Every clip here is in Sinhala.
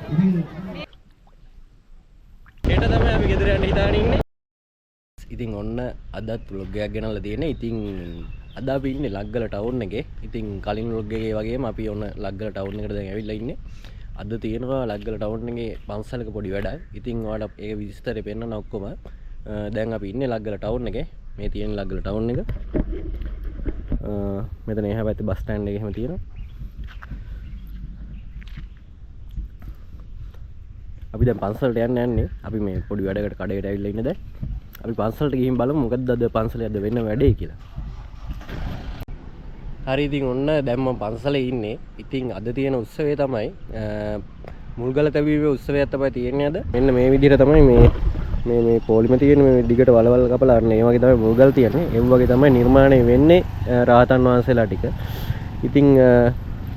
ඉතින් හෙට තමයි අපි ගෙදර යන්න හිතාගෙන ඉන්නේ. ඉතින් ඔන්න අදත් ව්ලොග් එකක් ගෙනල්ලා තියෙන්නේ. ඉතින් අද අපි ඉන්නේ ලග්ගල ටවුන් එකේ. ඉතින් කලින් ව්ලොග් එකේ වගේම අපි ඔන්න ලග්ගල ටවුන් එකට දැන් ඇවිල්ලා ඉන්නේ. අද තියෙනවා ලග්ගල ටවුන් එකේ පන්සලක පොඩි වැඩක්. ඉතින් ඔයාලට ඒක විස්තරේ පෙන්නන ඔක්කොම. දැන් අපි ඉන්නේ ලග්ගල ටවුන් එකේ. මේ තියෙන ලග්ගල ටවුන් එක. මෙතන එහා පැත්තේ බස් ස්ටෑන්ඩ් එක එහෙම තියෙනවා. අපි දැන් පන්සලට යන්න යන්නේ. අපි මේ පොඩි වැඩකට කඩේට ඇවිල්ලා ඉන්නේ දැන්. අපි පන්සලට ගිහින් බලමු මොකද්ද අද පන්සලේ අද වෙන වැඩේ කියලා. හරි ඉතින් ඔන්න දැන් මම පන්සලේ ඉන්නේ. ඉතින් අද තියෙන උත්සවය තමයි මුල්ගල තැබීමේ උත්සවයක් තමයි තියෙන්නේ අද. මෙන්න මේ විදිහට තමයි මේ මේ මේ පොලිම තියෙන මේ දිගට වලවල් කපලා අන්න ඒ වගේ තමයි මුල්ගල තියෙන්නේ. ඒ වගේ තමයි නිර්මාණය වෙන්නේ රහතන් වහන්සේලා ටික. ඉතින්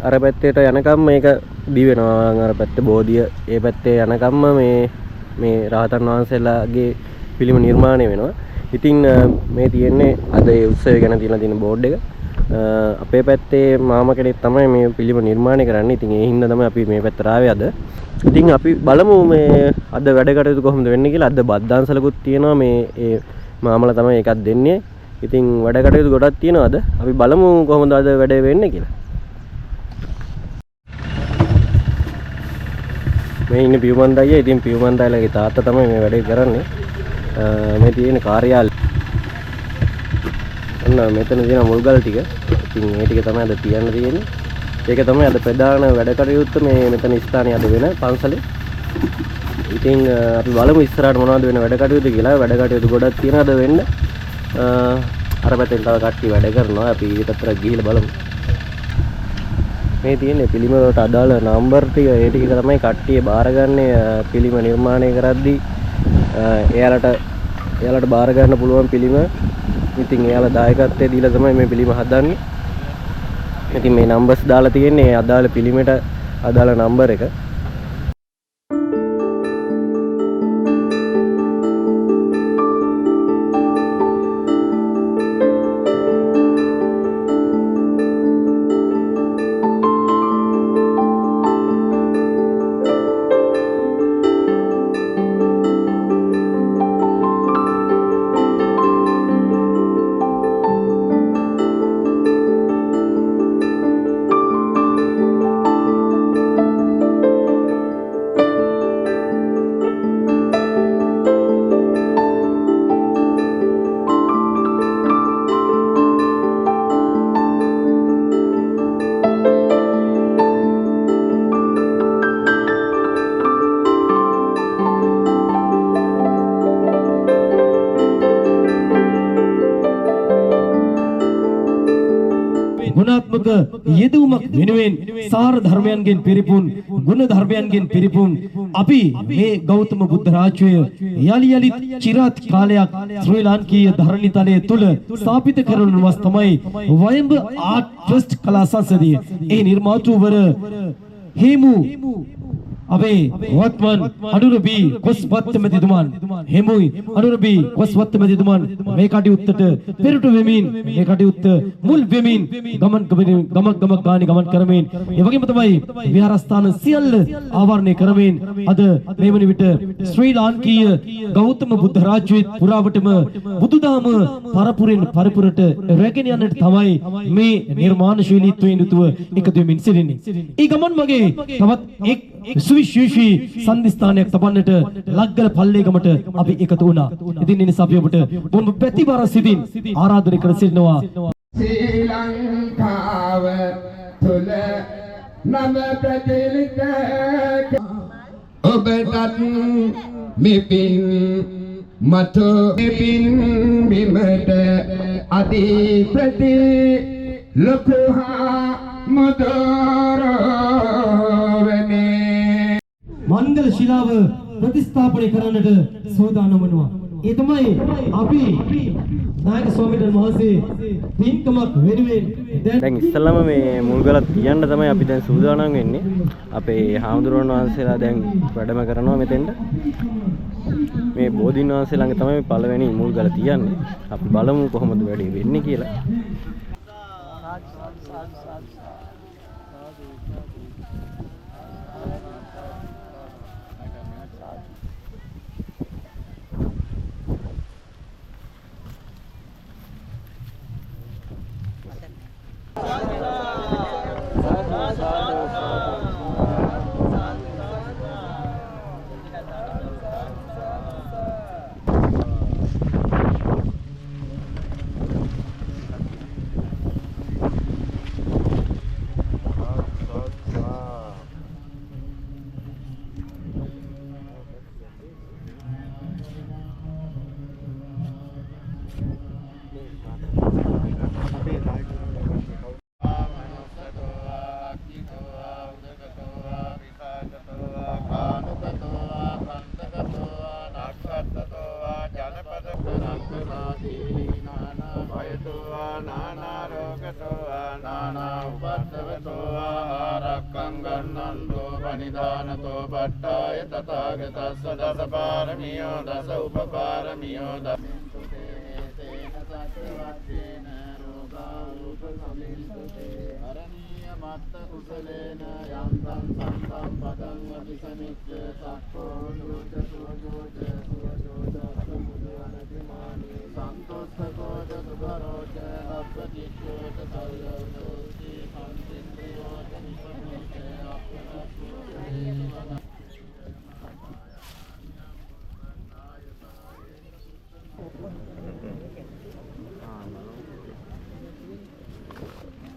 අර පැත්තට යනකම් මේක බි වෙනවා. අර පැත්තේ බෝධිය ඒ පැත්තේ යනකම්ම මේ මේ රහතන් වහන්සේලාගේ පිළිම නිර්මාණය වෙනවා. ඉතින් මේ තියෙන්නේ අද ඒ උත්සවය ගැන තියලා තියෙන බෝඩ් එක. අපේ පැත්තේ මාමා කෙනෙක් තමයි මේ පිළිම නිර්මාණය කරන්නේ. ඉතින් ඒ හින්දා තමයි අපි මේ පැත්තට ආවේ අද. ඉතින් අපි බලමු මේ අද වැඩ කටයුතු කොහොමද වෙන්නේ කියලා. අද බද්දාන්සලකුත් තියෙනවා. මේ ඒ මාමලා තමයි ඒකත් දෙන්නේ. ඉතින් වැඩ කටයුතු ගොඩක් තියෙනවා අද. අපි බලමු කොහොමද අද වැඩ වෙන්නේ කියලා. මේ ඉන්නේ පියුමන්ද අයියා. ඉතින් පියුමන්ද අයියාගේ තාත්තා තමයි මේ වැඩේ කරන්නේ. මේ තියෙන කාර්යාලය. ඔන්න මෙතන තියෙන මුල්ගල් ටික. ඉතින් මේ ටික තමයි අද තියන්න තියෙන්නේ. ඒක තමයි අද ප්‍රධාන වැඩ කටයුත්ත මේ මෙතන ස්ථානයේ අද වෙන පන්සලේ. ඉතින් අපි බලමු ඉස්සරහට මොනවද වෙන වැඩ කටයුතු කියලා. වැඩ කටයුතු ගොඩක් තියෙනවා අද වෙන්න. අර පැත්තෙන් තව කට්ටිය වැඩ කරනවා. අපි ඊට පැත්තට ගිහිල්ලා බලමු. මේ තියෙන්නේ පිළිම වලට අදාළ නම්බර් ටික. ඒ ටික තමයි කට්ටිය බාරගන්නේ පිළිම නිර්මාණය කරද්දී. එයාලට බාර ගන්න පුළුවන් පිළිම. ඉතින් එයාලා දායකත්වය දීලා තමයි මේ පිළිම හදන්නේ. ඉතින් මේ නම්බර්ස් දාලා තියෙන්නේ ඒ අදාළ පිළිමෙට අදාළ නම්බර් එක. ගුණාත්මක යෙදවුමක් වෙනුවෙන් සාර ධර්මයන්ගෙන් පිරිපුන් ගුණ ධර්මයන්ගෙන් පිරිපුන් අපි මේ ගෞතම බුද්ධ රාජ්‍යය යලි යලිත් චිරාත් කාලයක් ශ්‍රී ලාංකීය ධරණිතලය තුල ස්ථාපිත කරන වස් තමයි වයඹ ආර්ට් ට්‍රස්ට් කලා සංසදය. ඒ නිර්මාතෘවර හේමු අපේ වත්මන් අනුර බී කොස්වත්ත මැතිතුමන් හේමුයි අනුර බී කොස්වත්ත මැතිතුමන් මේ කටයුත්තට පෙරට වෙමින් මේ කටයුත්ත මුල් වෙමින් ගමන් ගමක් ගමක් ගානේ ගමන් කරමින් ඒ වගේම තමයි විහාරස්ථාන සියල්ල ආවරණය කරමින් අද මේ වන විට ශ්‍රී ලාංකීය ගෞතම බුද්ධ රාජ්‍යයේ පුරාවටම බුදුදහම පරපුරෙන් පරපුරට රැගෙන යන්නට තමයි මේ නිර්මාණශීලීත්වයෙන් යුතුව එකතු වෙමින් සිටින්නේ. ඒ ගමන් මගේ තවත් එක් සුවිශේෂී සන්ධිස්ථානයක් තබන්නට ලග්ගල පල්ලේගමට අපි එකතු වුණා. ඉතින් ඒ නිසා අපි ඔබට බොහොම ප්‍රතිබර සිතින් ආරාධනය කර සිටිනවා. ශ්‍රී ලංකාව තුල නම ප්‍රචලිත ඔබටත් මෙපින් මතු මෙපින් බිමට අධිපති ලොකු හා මුදොරවනේ මංගල ශිලාව ප්‍රතිස්ථාපනය කරන්නට සූදානම් වෙනවා. ඒ තමයි අපි නායක ස්වාමීන් වහන්සේ පින්කමක් වෙනුවෙන් දැන් ඉස්සෙල්ලාම මේ මුල්ගල තියන්න තමයි අපි දැන් සූදානම් වෙන්නේ. අපේ හාමුදුරුවන් වහන්සේලා දැන් වැඩම කරනවා මෙතෙන්ට. මේ බෝධීන් වහන්සේ ළඟ තමයි පළවෙනි මුල්ගල තියන්නේ. අපි බලමු කොහොමද වැඩේ වෙන්නේ කියලා. පනිදානතෝ පට්ඨාය තථාගතස්ස දස පාරමියෝ දස උපපාරමියෝ දමින්තු තේ තේන සත්වච්චේන රෝගා උපසමින්තු තේ අරණීය මත්ත කුසලේන යම් තං සම්තං පදං අபிසමිච්ඡ සක්කෝ ලෝච සෝජෝච සෝජෝච සමුදවනතිමානි සන්තොස්සකෝච සුභරෝච අප්පතිච්ඡෝච සල්ලෝච පන්තින්ද්‍රියෝච නිපනෝච අප්පනස්සෝච.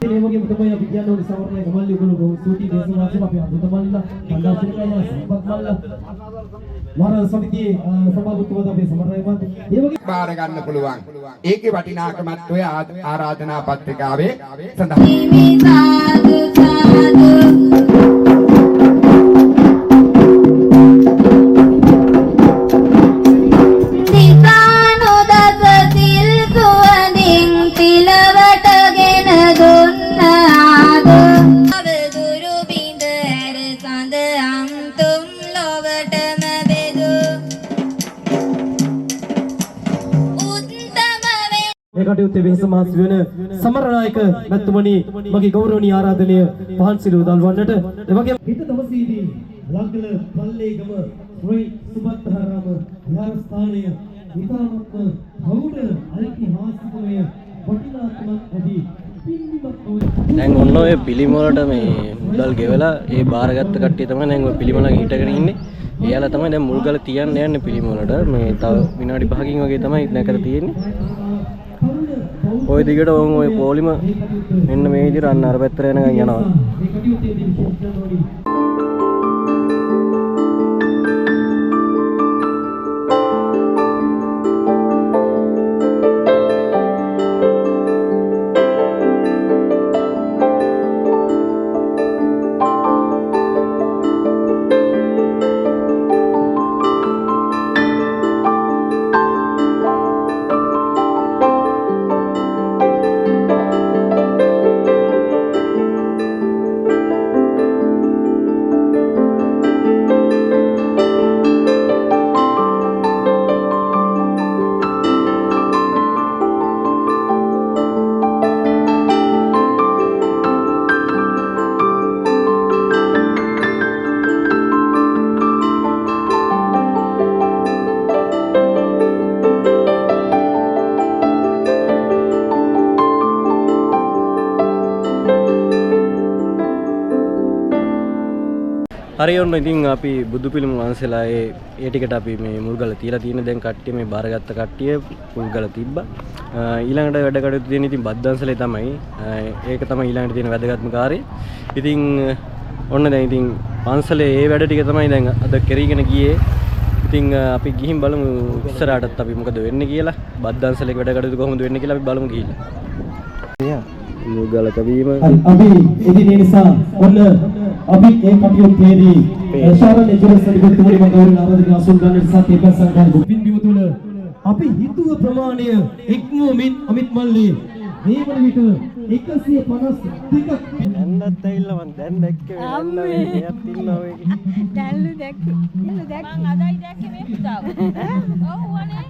ඒ වගේම තමයි අපි කියන්න ඕනේ සවර්ණය මල්ලි ඔයගොල්ලෝ බොහොම ස්තුතියි දේශනාවට අපේ අඳුත මල්ලා කණ්ඩායම් සම්පත් මල්ලා වර සමිතියේ සභාපතිතුමාද අපේ සමරණය මන්ත්‍රී ඒ වගේ බාර ගන්න පුළුවන්. ඒකේ වටිනාකමත් ඔය ආරාධනා පත්‍රිකාවේ සඳහන්. සාදු සාදු දිසානුදස සිල් සුවඳින් පිලවටගෙන දුන්න ආද ගුරු බිඳ ඇර සඳ අන්තුම් ලොවටම බෙදු උත්තම වේ. මේ කටයුත්තේ වෙහෙස මහසු වෙන සමරනායක මැතිතුමනි මගේ ගෞරවනීය ආරාධනය පහන් සිළු දල්වන්නට. එවැගේම හිත දවසේදී ලංගල පල්ලේගම ශ්‍රී සුබත්තාරාම විහාරස්ථානය ඉතාමත්ම ප්‍රෞಢ ඓතිහාසිකමය වටිනාකමක් ඇති පින්බිමක් වූ දැන් ඔන්න ඔය පිළිම වලට මේ මුදල් ගෙවලා ඒ බාරගත්ත කට්ටිය තමයි දැන් ඔය පිළිම ළඟ හිටගෙන ඉන්නේ. එයාලා තමයි දැන් මුල්ගල තියන්න යන්නේ පිළිම වලට. මේ තව විනාඩි 5කින් වගේ තමයි නැකත තියෙන්නේ. ඔය දිගට ඔන් ඔය පොලිම මෙන්න මේ විදිහට අන්න අර පැත්තට යනකම් යනවා. මේ කටයුත්තේදී විශේෂ කියන්න ඕනි. හරි ඔන්න ඉතින් අපි බුදු පිළිම වහන්සේලා ඒ ඒ ටිකට අපි මේ මුල්ගල තියලා තියෙන දැන් කට්ටිය මේ බාරගත්ත කට්ටිය මුල්ගල තිබ්බා. ඊළඟට වැඩ කටයුතු තියෙන ඉතින් බද්දන්සලේ තමයි. ඒක තමයි ඊළඟට තියෙන වැදගත්ම කාර්යය. ඉතින් ඔන්න දැන් ඉතින් පන්සලේ ඒ වැඩ ටික තමයි දැන් අද කෙරීගෙන ගියේ. ඉතින් අපි ගිහින් බලමු ඉස්සරහටත් අපි මොකද වෙන්නේ කියලා. බද්දන්සලේ වැඩ කටයුතු කොහොමද වෙන්නේ කියලා අපි බලමු ගිහිල්ලා. මුල්ගල තැබීම හරි, අපි ඉතින් ඒ නිසා ඔන්න අපි ඒ කටයුත්තේදී ශාරණ ජුරසලිගතුමනි මම ගෞරවයෙන් ආරාධනා අසුන් ගන්නට සත්‍ය සංඝාන පින්බිම තුල අපි හිතුව ප්‍රමාණය ඉක්මවමින් අමිත් මල්ලි මේ වන විට 152ක් නැන්දත් ඇවිල්ලා මං දැන් දැක්කේ නැන්ද මේ මෙයත් ඉන්නවා මේකේ. දැල්ලු දැක්කේ දැල්ලු දැක්කේ මං අදයි දැක්කේ මේ පුතාව. ඔව් අනේ.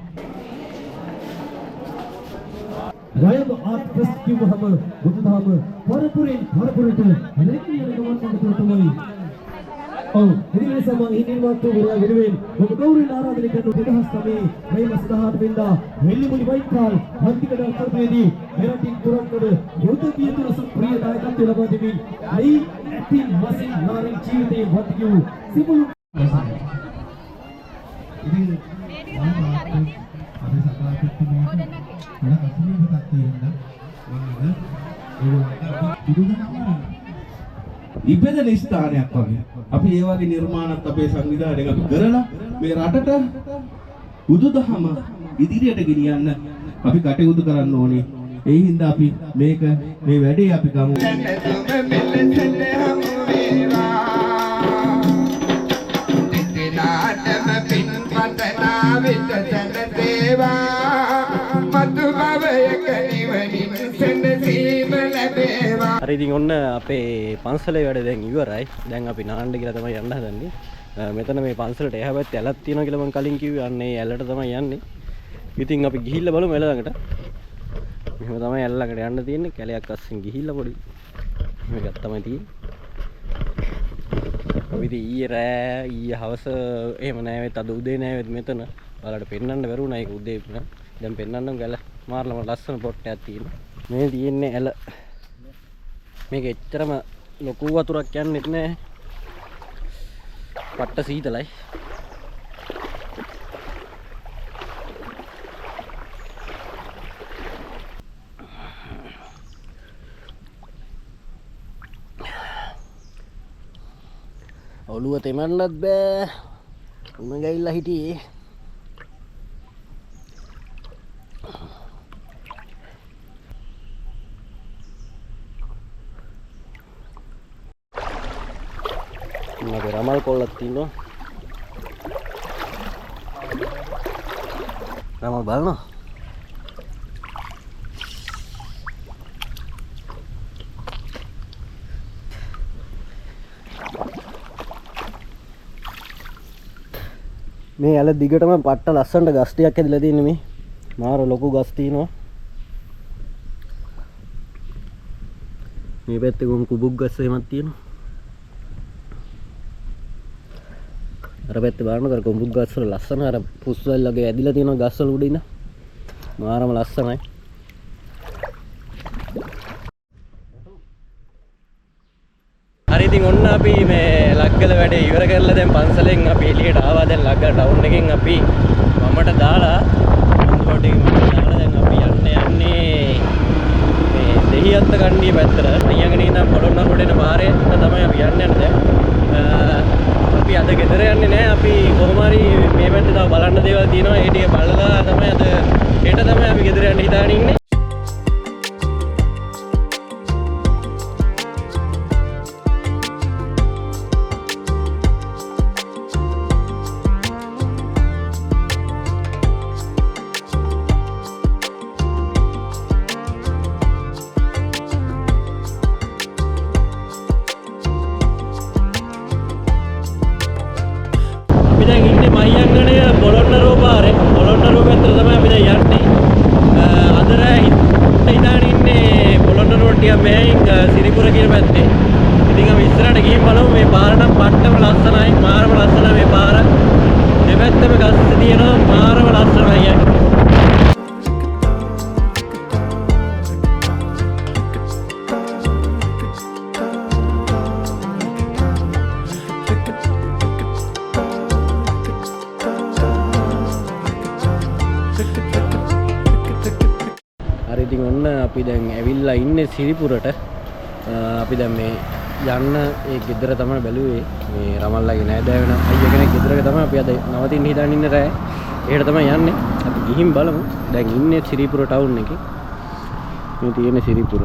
රයම ආර්ට් ෆෙස්ට් කිව්වහම බුදුදහම පරපුරෙන් පරපුරට රැගෙන යන ගමන් මඟ තුළ තමයි. ඔව්, ඉතින් ඒ නිසා මම මේ නිර්මාතෘවරයා වෙනුවෙන් මම ගෞරවයෙන් ආරාධනය කරන 2009 මේ මාස 18 වෙනිදා වෙල්ලිමුනි වයිකාල් හන්දිකඩ අතරතුරේදී මෙරටින් තුරන්වල යුද පියතුර ප්‍රිය දායකත්වය ලබා දෙමින් මේ ඇතින් මසින් නාරින් ජීවිතයේ වත්ගිය වූ සිමුළු ඉතින් මම අපේ සභාපතිතුමාට ගොඩක් අසනීප තත්ත්වයේ හින්දා මම අද ඒගොල්ලන්ට අපි බුදුදහම ඉපදෙන ස්ථානයක් වගේ අපි ඒ වගේ නිර්මාණත් අපේ සංවිධානයෙන් අපි කරලා මේ රටට බුදුදහම ඉදිරියට ගෙනියන්න අපි කටයුතු කරන්න ඕනේ. ඒ හින්දා අපි මේක මේ වැඩේ අපි ගමු. සැනසුම මෙලෙසට හමු වේවා. දෙදෙනාටම පින් පතනා විට සැනසේවා. මතු භවයක නිවනින් සැනසීම ලැබේවා. හරි ඉතින් ඔන්න අපේ පන්සලේ වැඩ දැන් ඉවරයි. දැන් අපි නාන්න කියලා තමයි යන්න හදන්නේ. මෙතන මේ පන්සලට එහා පැත්තේ ඇලක් තියෙනවා කියලා මං කලින් කිව්වේ. අන්න ඒ ඇලට තමයි යන්නේ. ඉතින් අපි ගිහිල්ලා බලමු ඇල ළඟට. මෙහෙම තමයි ඇල ළඟට යන්න තියෙන්නේ. කැලයක් අස්සෙන් ගිහිල්ලා පොඩි එහෙම එකක් තමයි තියෙන්නේ. අපි ඉතින් ඊයේ රෑ ඊයේ හවස එහෙම නෑවෙත් අද උදේ නෑවෙත් මෙතන. ඔයාලට පෙන්වන්න බැරුණා ඒක උදේ නෑ. දැන් පෙන්වන්නම් ගැල මාර්ලම ලස්සන පොට් එකක් තියෙනවා. මේ තියෙන්නේ ඇල. මේක එච්චරම ලොකු වතුරක් යන්නෙත් නෑ. පට්ට සීතලයි. ඔළුව තෙමන්නත් බෑ. උණ ගැවිලා හිටියේ. අපේ රමල් කොල්ලක් තියෙනවා. රමල් බලනවා. මේ ඇල දිගටම පට්ට ලස්සනට ගස් ටිකක් හැදිලා තියෙන්නේ මේ. මාර ලොකු ගස් තියෙනවා. මේ පැත්තේ කොහොම කුබුක් ගස් එහෙමත් තියෙනවා. අර පැත්තේ බලනකොට අර කොඹුක් ගස් වල ලස්සන අර පුස්වල් වගේ ඇදිලා තියෙනවා ගස් වල උඩ ඉඳන්. මාරම ලස්සනයි. හරි ඉතින් ඔන්න අපි මේ ලග්ගල වැඩේ ඉවර කරලා දැන් පන්සලෙන් අපි එළියට ආවා. දැන් ලග්ගල ටවුන් එකෙන් අපි වමට දාලා මන්දෝට එකේ වමට දාලා දැන් අපි යන්න යන්නේ මේ දෙහිඅත්ත කණ්ඩිය පැත්තට. අයියන්ගනේ ඉඳන් පොළොන්නරුවට එන පාරේ තමයි අපි යන්න යන්නේ දැන්. අපි අද ගෙදර යන්නේ නෑ. අපි කොහොම හරි මේ පැත්තේ තව බලන්න දේවල් තියෙනවා. ඒ ටික බලලා තමයි අද හෙට තමයි අපි ගෙදර යන්න හිතාගෙන ඉන්නේ. අපි දැන් ඉන්නේ මහියංගනය පොළොන්නරුව පාරේ. පොළොන්නරුව පැත්තට තමයි අපි දැන් යන්නේ. අද රෑ හිතාගෙන ඉන්නේ පොළොන්නරුව ටික මෑයින් සිරිපුර කියන පැත්තේ. ඉතින් අපි ඉස්සරහට ගිහින් බලමු. මේ පාර නම් පට්ටම ලස්සනයි. මාරම ලස්සනයි මේ පාර. දෙපැත්තම ගස් තියෙනවා. මාරම ලස්සනයි. හරි ඉතින් ඔන්න අපි දැන් ඇවිල්ලා ඉන්නේ සිරිපුරට. අපි දැන් මේ යන්න ඒ ගෙදර තමයි බැලුවේ. මේ රමල්ලාගේ නෑදෑ වෙන අයියා කෙනෙක් ගෙදරක තමයි අපි අද නවතින්න හිතාගෙන ඉන්නේ රෑ. එහෙට තමයි යන්නේ. අපි ගිහින් බලමු. දැන් ඉන්නේ සිරිපුර ටවුන් එකේ. මේ තියෙන්නේ සිරිපුර.